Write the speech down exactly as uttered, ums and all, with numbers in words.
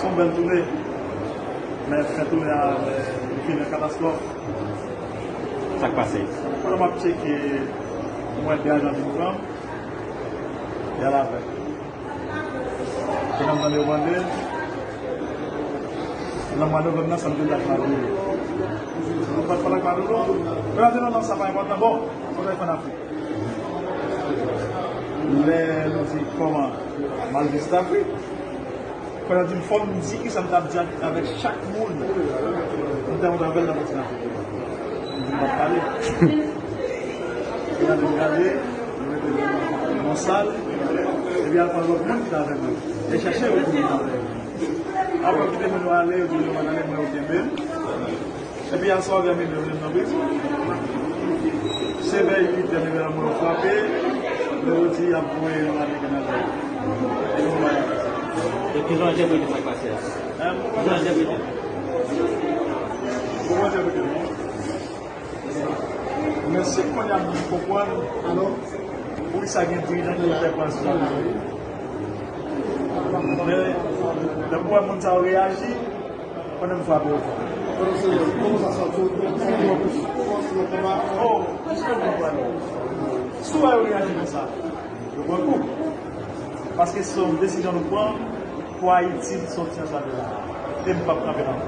Yon bèl tounen. Men fen tounen an, li fini an katastwòf. Sa k pase? Pandan m ap tcheke, m wè de ajan vin pran m. Y al avè m. Pandan m tande yo mande, nan mwa novanm nan, sa m te dat Maduro. Nou pa t pale ak Maduro. Yo di non, non, sa pa enpòtan. Bon, fò n al fè an Afrik. Lè nou di kòman, m al vizite Afrik. Fò n di, fò m di kisa m t ap di ak, avèk chak moun m te rankontre avè l nan kontinan Afrik. M di m p ap pale. Yo gade m gade, yo mete m nan yon sal, epi al pran lòt moun ki t avè m yo. E chèche yo pou vin avè yo. Apre yo kite moun yo ale, yo di yo pa t ale, mwen yo kenbe m. Epi aswè vè minuit yo mete m nan prizon. Se vè uit è, nèg yo mwen yo frape, lè yo di y ap voye yon Ameriken nan zòn. E nou pa. E ki jan w entèprete sa k pase a? Hein? Ki jan w entèprete? Bon, mwen entèprete non. Men si kounye a moun konprann, alò, poukisa gen dirijan ki fè pran sa? Men, lè m wè moun sa yo reyaji, konnen m frape yo fò. Kòman sa sòti? Oh, jis yo konprann. Si w wè yo reyaji konsa, yo pran kou. Paske se yon desizyon nou pran pou Ayiti sòti ansanm de la. E m p ap kanpe nan.